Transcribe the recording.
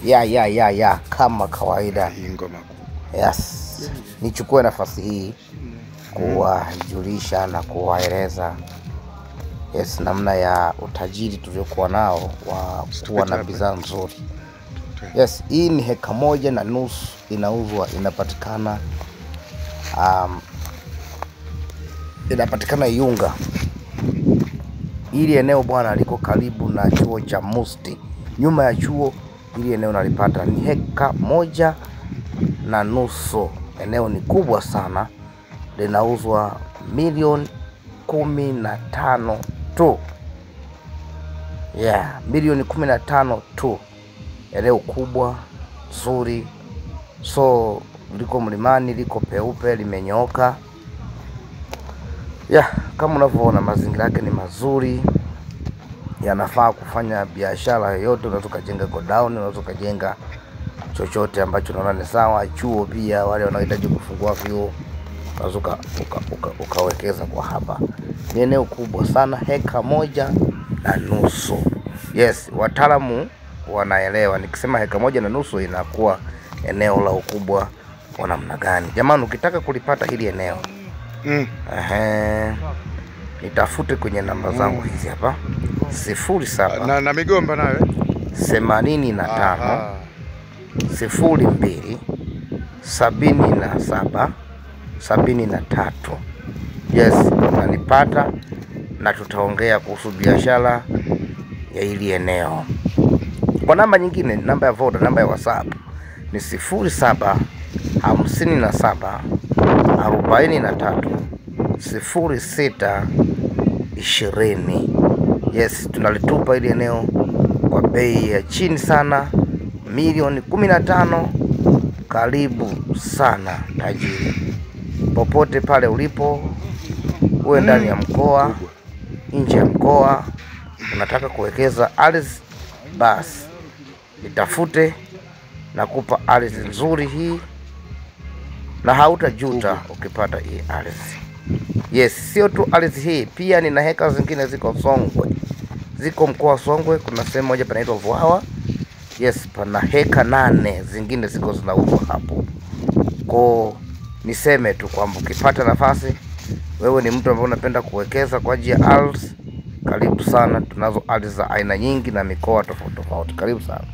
Ya, kama kawaida. Hii ngoma kubwa. Yes, nichukue nafasi hii kuwajulisha na kuwaeleza, yes, namna ya utajiri tuliokuwa nao wa kuwa na bidhaa nzuri. Yes, hii ni heka 1.5 inauzwa, inapatikana inapatikana Iyunga. Hili eneo bwana liko karibu na chuo cha Musti. Nyuma ya chuo hili eneo nalipata ni heka 1.5. Eneo ni kubwa sana, linauzwa milioni 15 tu. Yeah, milioni 15 tu. Eneo kubwa nzuri, so liko mlimani, liko peupe, limenyooka. Yeah, kama unavyoona mazingira yake ni mazuri, yanafaa kufanya biashara yoyote. Unaweza kujenga godown, unaweza kujenga chochote ambacho unaona ni sawa. Chuo pia, wale wanaohitaji kufungua vyuo unaweza ukawekeza kwa hapa. Ni eneo kubwa sana, heka 1.5. Yes, wataalamu wanaelewa nikisema heka 1.5 inakuwa eneo la ukubwa wa namna gani. Jamani, ukitaka kulipata hili eneo nitafute kwenye namba zangu hizi hapa 07 na migomba nayo 85 02 77 73. Yes, unanipata na tutaongea kuhusu biashara ya hili eneo. Kwa namba nyingine, namba ya Voda, namba ya WhatsApp ni 07 57 43 06 20. Yes, tunalitupa hili eneo kwa bei ya chini sana, milioni 15. Karibu sana tajiri, popote pale ulipo, uwe ndani ya mkoa, nje ya mkoa, unataka kuwekeza ardhi, basi nitafute na kupa ardhi nzuri hii, na hautajuta ukipata hii ardhi. Yes, sio tu ardhi hii, pia nina heka zingine ziko Songwe, ziko mkoa wa Songwe. Kuna sehemu moja panaitwa Vwawa. Yes, pana heka 8 zingine ziko zinauzwa hapo. Kwa niseme tu kwamba ukipata nafasi, wewe ni mtu ambaye unapenda kuwekeza kwa ajili ya ardhi, karibu sana. Tunazo ardhi za aina nyingi na mikoa tofauti tofauti. Karibu sana.